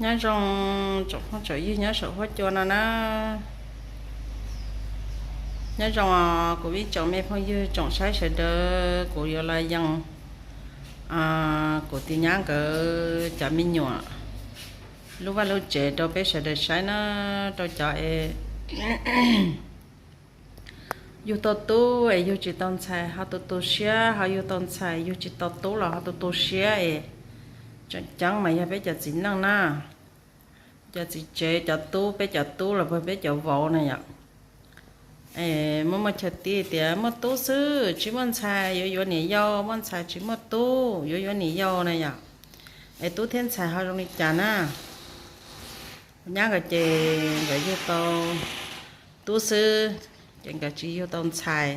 Nyob zoo tsoom phooj tsoom ywg nyob saum huab cua no na. Nyob zoo kuv ib tsoom me phooj ywg tsoom saib sawv daws, kuv yuav los yees kuv tus nyab nkawd cov me nyuam lub vaj lub tsev rau peb sawv daws saib na, rau cov es yug tau tub es yug tsis tau ntxhais ho tu tu siab, ho yug tau ntxhais yug tsis tau tub los ho tu tu siab es tseem ceeb mas yog peb cov txiv neej na. Cov txiv tsev cov tub, peb cov tub los puag peb cov vauv na yom. Muaj muaj chaw tib tias muaj tub xwb tsis muaj ntxhais, yuav yuav niam yau, muaj ntxhais tsis muaj tub, yuav yuav niam yau na yom. Es tub thiab ntxhais ho zoo li cas na? Nyab nkawd ces nkawd yug tau tub xwb, ces nkawd tsis yug tau ntxhais.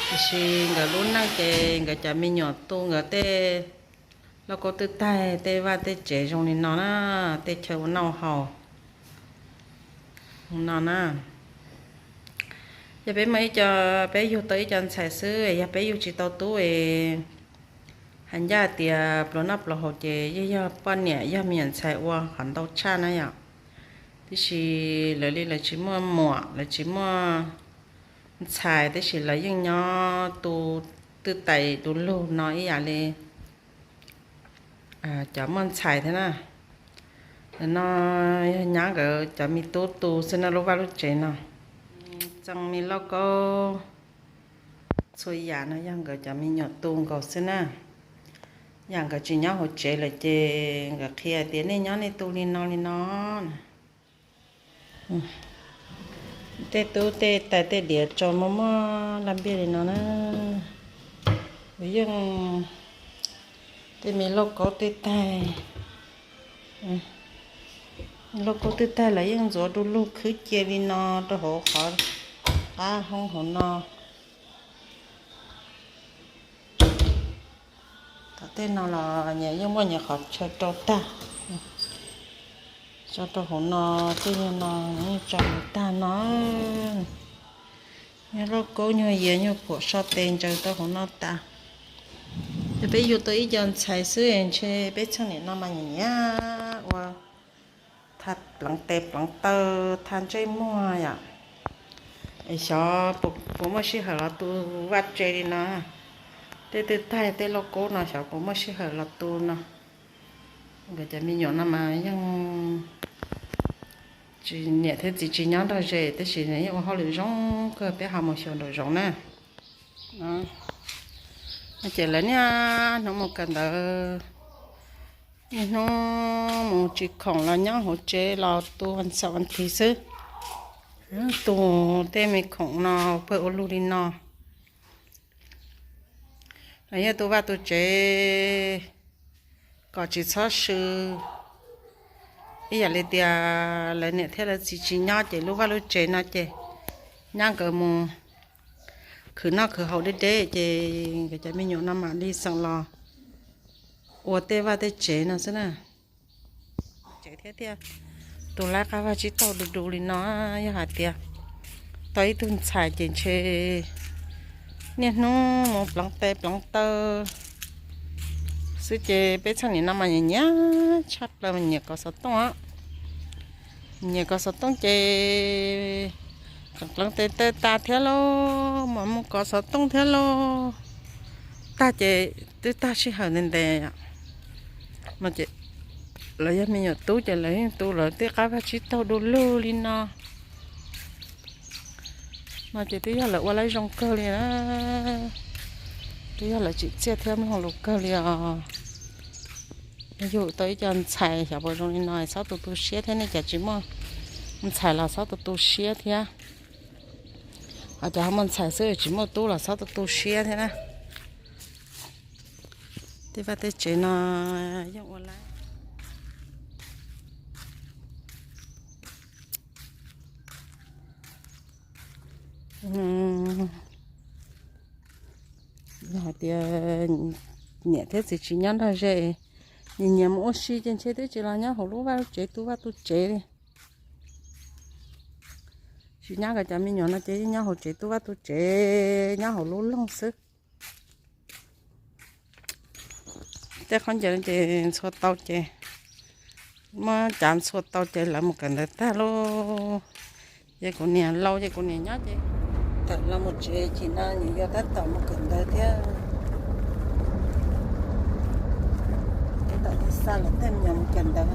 Tiam sis nkawd lub neej ces nkawd cov me nyuam tu nkawd tej lauj kaub twj taig, tej vaj tej tsev zoo li no na, tej chaw ua noj haus no na. Yog peb muaj ib co, peb yug tau ib co ntxhais xwb, yog peb yug tsis tau tub es hais ncaj tias pluas noj pluas haus ces yeej yog poj niam yog me nyuam ntxhais ua qhov ntau tshaj na yom. Tiam sis lawv li lawv tsis muaj muam, lawv tsis muaj ntxhais, tiam sis lawv yeej nyob tu twj tais du lug no ib yam li cov muaj ntxhais thiab na. Ntawm no yog nyab nkawd cov me tub tu xwb na, lub vaj lub tsev no. Txee me lauj kaub txhua yam no yog nkawd cov me nyuam tu nkaus xwb na. Yam nkawd tsis nyob hauv tsev lawm ces nkawd qhia tias nej nyob nej tu li no li no. Tej tub tej tais tej diav tso muaj muaj laj npiaj li no na. Kuv yeej tej me lauj kaub tej taig, lauj kaub tej taig lawv yeej ntxuav du lug khwb cia li no rau hauv qhov qab hoob hauv no. Tom tej no los nyias yeej muaj nyias qhov chaw rau tag. Tso rau hauv no, tej nyuag no yeej tso hauv tag no. Nyuag lauj kaub nyuag yias nyuag phuam so tes ntsaws rau hauv no tas. Ces peb yug tau ib co ntxhais xwb ntshe peb txheej niam no mas nyiam nyiam ua tha pleev tes pleev taw, tha ntsej muag yom. Es xyov puas muaj sij hawm los tu vaj tse li no. Tej twj taig tej lauj kaub no xyov puas muaj sij hawm los tu no. Nkawd cov me nyuam no mas yeej tsis, niam thiab txiv tsis nyob nrog ze, tab sis yeej ua hauj lwm zoo kawg, peb ho mus xyuas nraum zoov na. Ces lawv niaj hnub mus kawm ntawv, niaj hnub mus tsis khoom los nyob hauv tsev los tu xaum nthiv xwb. Tu tej me khoom no pawg ua lug li no. Los yog tu vaj tu tsev kom tsis txhob sw. Ib yam li tias lawv niam thiab lawv txiv tsis nyob ces lub vaj lub tsev no ces nyab nkawd mus khwv noj khwv haus deb deb ces nkawd cov me nyuam no mam li xeem los ua tej vaj tej tsev no xwb na. Tsev thiab tiag, tus laib qab vaj tsib taug du du li no, yog hais tias tau ib tug ntxhais ces ntshe niaj hnub mus pleev tes pleev taw xwb ces peb txheej niam no mas nyiam nyiam tshaj plaws, nyiam kov xov tooj. Nyiam kov xov tooj ces pleev tes taw tas thiab lauj, mas mus kov xov tooj thiab lauj. Tag ces twb tag sij hawm ntev ntev no ces lawv yog me nyuam tub ces lawv yeej tu lawv tej qab vaj tsib taug du lug li no. No ces twb yog lawv ua lawv zoo kawg li na, twb yog lawv tsim txiaj thiab mloog lus kawg li os. Yug tau ib co ntxhais xyov puas zoo li no, txhob tu tu siab thiab, nej cov tsis muaj ntxhais los txhob tu tu siab thiab. Ho cov ho muaj ntxhais xwb tsis muaj tub los txhob tu tu siab thiab na. Tej vaj tej tsev no yeej ua lawv yog hais tias niam thiab txiv tsis nyob nrog ze, nyias nyias mus ua si ces ntshe twb tsis los nyob hauv lub vaj lub tsev tu vaj tu tsev li. Tsis nyob nkawd cov me nyuam no ces nyob hauv tsev tu vaj tu tsev, nyob hauv lub loog xwb. Tej khaub ncaws ces ntxhua tau ces Muab cav ntxhua tau ces lawv mus kawm ntawv tag lauj. Ces kuv niam laus ces kuv niam nyob ces tawm los mus tsev, ces no nws yog tab tom mus kawm ntawv thiab. Tab tom xa lawv tej me nyuam mus kawm ntawv.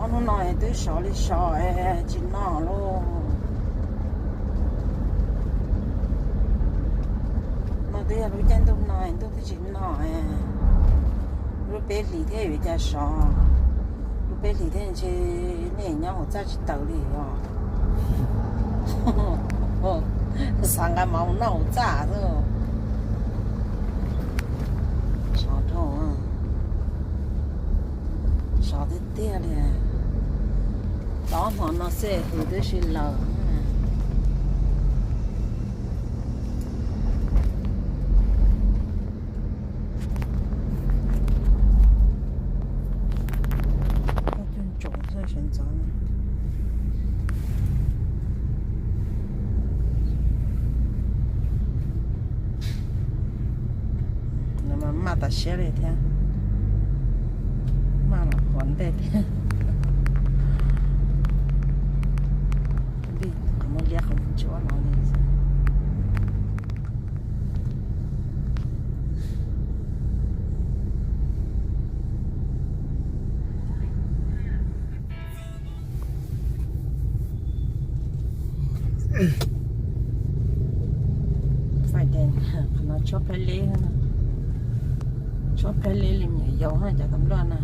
Ob hnub no twb sov li sov, tsis noj lauj. No twb yog lub caij ntuj no ntuj twb tsis noj. Lub peb hlis thiab yuav cas sov, lub peb hlis thiab ntshe nej nyob hauv txaj tsis tawm li os. Xav nqa mov mus noj hauv txaj xwb. Sov dhau, sov tiag tiag li. Tau ob hmo no xwb hws twb sib laws. Cog ntsoov xwb sawv ntxov no. Nws mas maj tas siab li thiab, maj los huav ntej thiab. Qhov muaj liab qhov muaj ntsuab no li. Faib tes, qhov no tshuab peb leb, tshuab peb leb li me nyuam yaus na cov tam luaj na.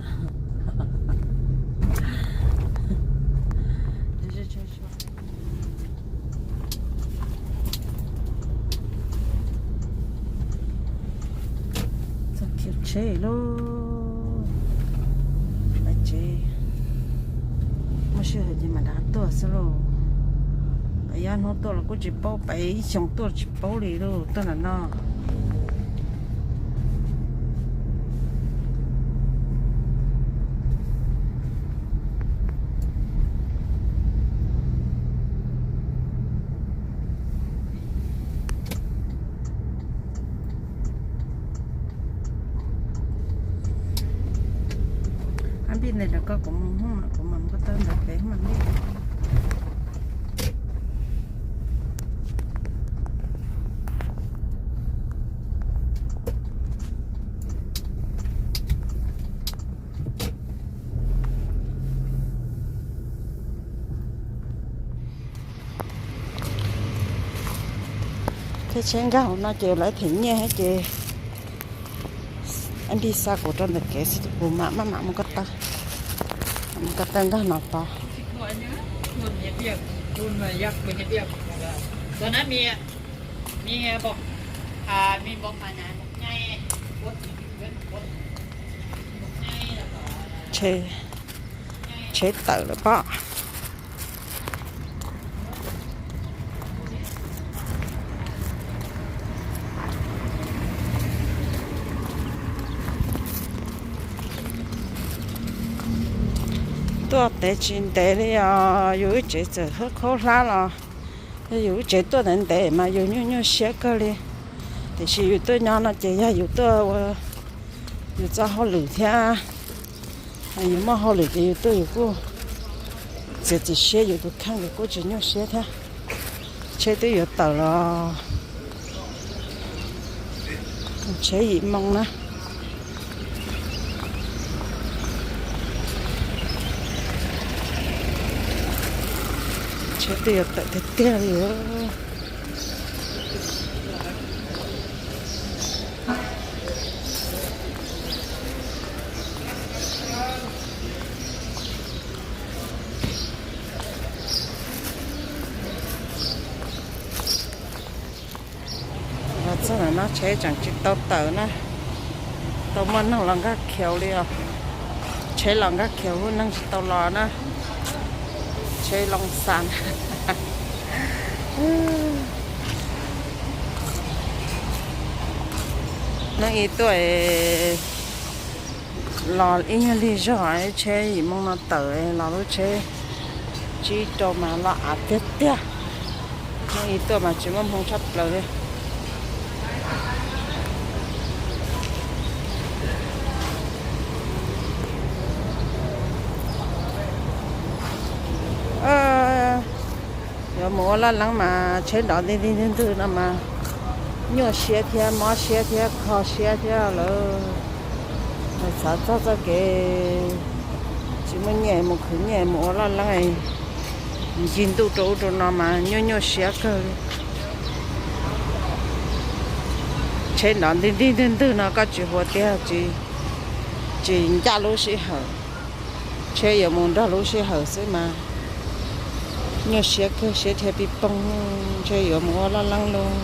Txog khiav tsheb lauj. Pais tsev, muaj sij hawm ces mam rov tuaj xwb lauj. Pais yav hnub tuaj los kuj tsis paub, pais ib xyoo tuaj tsis paub li lauj, tuaj nram no. Ab npij ntawd rau koj, kuv mus hoob, kuv mam ko taw ntawd pem hoob mas npij. Thiab tsheb nkag hauv no ces lawv them nyiaj thiab ces npij xa kuv rau ntawm kev xwb ces kuv mam maj mam mus ko taw, mus ko taw nkag no tod. Tsheb, tsheb tawm lawm pob. Tuaj tev tsis ntev li os, yus ib tsev txawm khaub hlab los yus ib tsev tuaj ntev ntev mas yus nyuaj nyuaj siab kawg li. Tiam sis yus tuaj nyob no ces yog yus tuaj ua yus txoj hauj lwm thiab. Yus muaj hauj lwm ces yus tuaj yus kuj txiav txim siab, yus tus kheej yus kuj tsis nyuaj siab thiab. Tsheb twb yuav tawm los, tsheb yim moo na. Tsheb twb yuav tawm tiag tiag li. Los txog ntawm no tsheb tseem tsis tau tawm na. Tau muaj neeg los nkag khiaus li os. Tsheb los nkag khiaus, neeg tsis tau los na. Tsheb loo xas. Neeg ib tuaj los ib nyuag lig zog, tsheb yim moo no tawm los lub tsheb tsib rau mas los av tiag tiag. Neeg ib tuaj mas tsis muaj hmoo tshaj plaws li. Mus ua laj leeb mas tsheb nrov ntwg ntwg ntwg ntwg no mas nyuaj siab thiab mob siab thiab kho siab thiab lawm. Xav txog txoj kev tsis muaj nyiaj mus khwv nyiaj mus ua laj leeb, ncig ntuj rau ub rau no mas nyuaj nyuaj siab kawg li. Tsheb nrov ntwg ntwg ntwg ntwg no koj tsis ua tiag tsis ncaj lub sij hawm. Tsheb yuav mus nrog lub sij hawm xwb mas nyuaj siab kawg, siab dhia pij poog, ntshe yuav mus ua laj leeb lauj.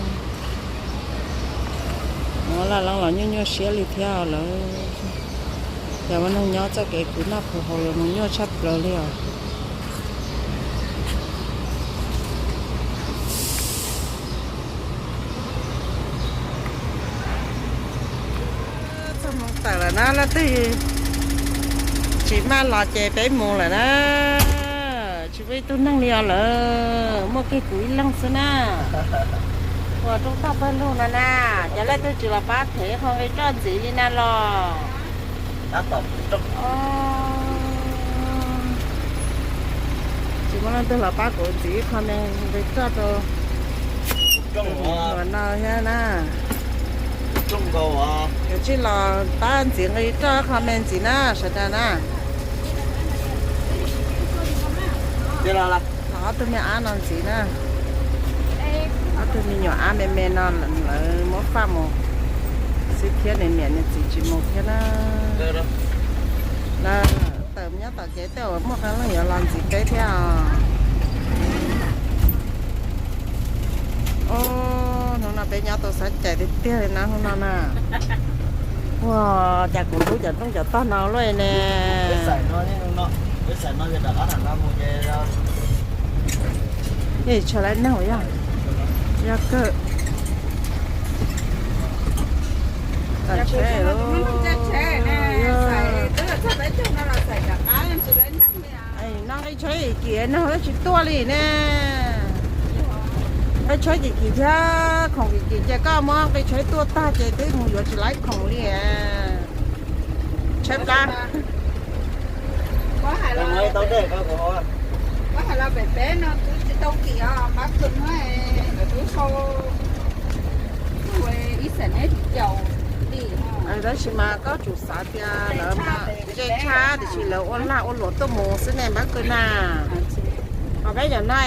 Mus ua laj leeb los nyuaj nyuaj siab li thiab lawm. Yog ua neeg nyob txoj kev khwv noj khwv haus los mus nyuaj tshaj plaws li os. Txog moo tawm lawm na, leej twg tsis maj los ces peb mus lawm na. Tsis muaj ib tug neeg li os lawm, muaj kiag kuv ib leeg xwb na. Ua rooj toj pawg lug no na, cov leej twg tsis los pab them qho nqi roj ntxiv li na los. Tsis muaj leej twg los pab kuv ntxiv qho me nqi roj rau tus me nyuam no thiab na. Yuav tsum los pab ntxiv nqi roj qho me ntxiv na sawv daws na. Los ob tug me ab no ntxiv na. Ob tug me nyuam ab me me no lawv muab faj mus xwb thiab, nws niam nws txiv tsis mus thiab na. Lawv tawm nyob tom kev tej uas muaj qee leej yuav los ntxiv peb thiab os. Hnub no peb nyob tau xav cais tiag tiag li na hnub no na. Ua cas kuv hlub cov rooj cov tog no luaj ne. Yeej tshaw lawm neeg yog, yog kawg. No nqi tsheb kim kim neeg tsis tuaj li ne. Nqi tsheb kim kim thiab khoom kim kim ces koj muab nqi tsheb tuaj tag ces twb mus yuav tsis laib khoom li. Tsheb plab. Koj hais los pem peb no kuv tsis tau kim os, pab kws no kuv sau ib xees neb caum li. Tab sis mas koj tsum xav tias lawv mas ntse tshaj tiam sis lawv ua lag ua luam tuaj mus xwb ne npab kws na. Ho peb cov no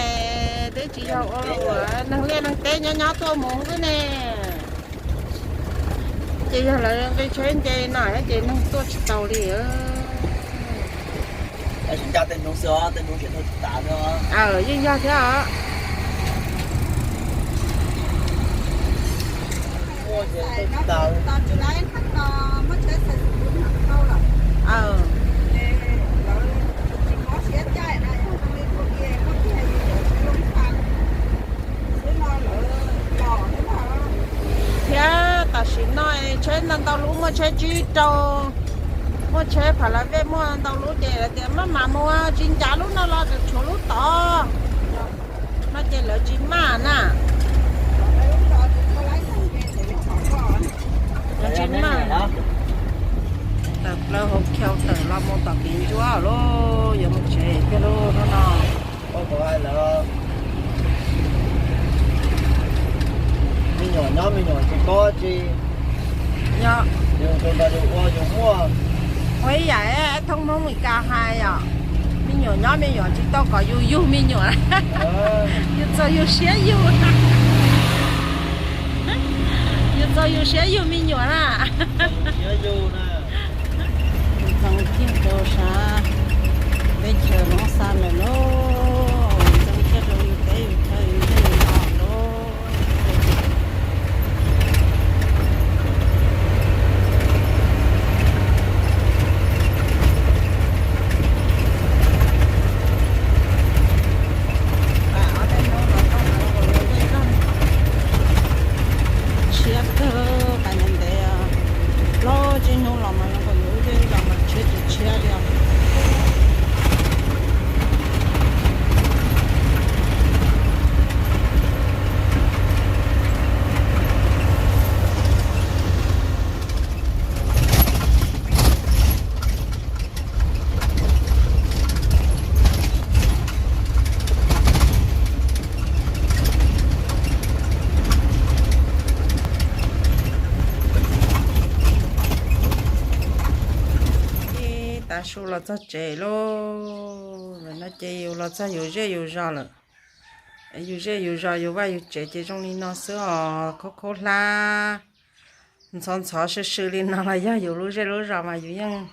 twb tsis yog ua luam, neeg liaj neeg teb nyob nyob tuaj mus xwb ne. Ces yog lawv nqi tsheb nce no ces neeg tuaj tsis tau li. Yeej yog thiab os. Thiab tam sim no tsheb ntau ntau lub, muaj tsheb tsib rau, muaj tsheb phav lav vej, muaj ntau lub ces lawv tias maj mam mus, tsis ncav lub no los tshuav lub tod no ces lawv tsis maj na. Lawv tsis maj. Tawm plaws hauv khau tawm los mus tom kev ntsuab lauj, yuav mus tsev tiag lauj hnub no. Me nyuam nyob me nyuam tsis paub tsi. Yus tus nrog yus ua yus muaj. Ua ib yam thoob Hmoob Mes Kas hais yom, me nyuam nyob me nyuam tsis tau kom yus yug me nyuam. Yus txog yus siab yug, yus txog yus siab yug me nyuam na. Txoos kiag rau sab teb chaws Hmoob xa lawm lauj, txoos kiag rau yus teb yus chaw yus ntuj yus no lauj. Tshiab kawg, pas ntev ntev, plaub tsib hnub los Su los txog tsev lauj, no ces yus los txog yus zej yus zos lawm. Yus zej yus zos yus vaj yus tsev ces zoo li no xwb os, khaub khaub hlab, ntxhov ntxhov sw sw li no los yog yus lub zej lub zos mas yus yeej,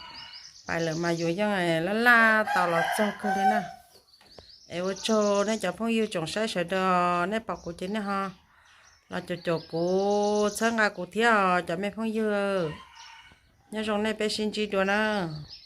pais lawm mas yus yeej laj laj tau los txog kawg li na. Es ua tsaug nej cov phooj ywg tsoom saib sawv daws, nej pom kuv ces nej ho los caum caum kuv, txhawb nqa kuv thiab os cov me phooj ywg. Nyob zoo nej, peb sib ntsib dua nawb.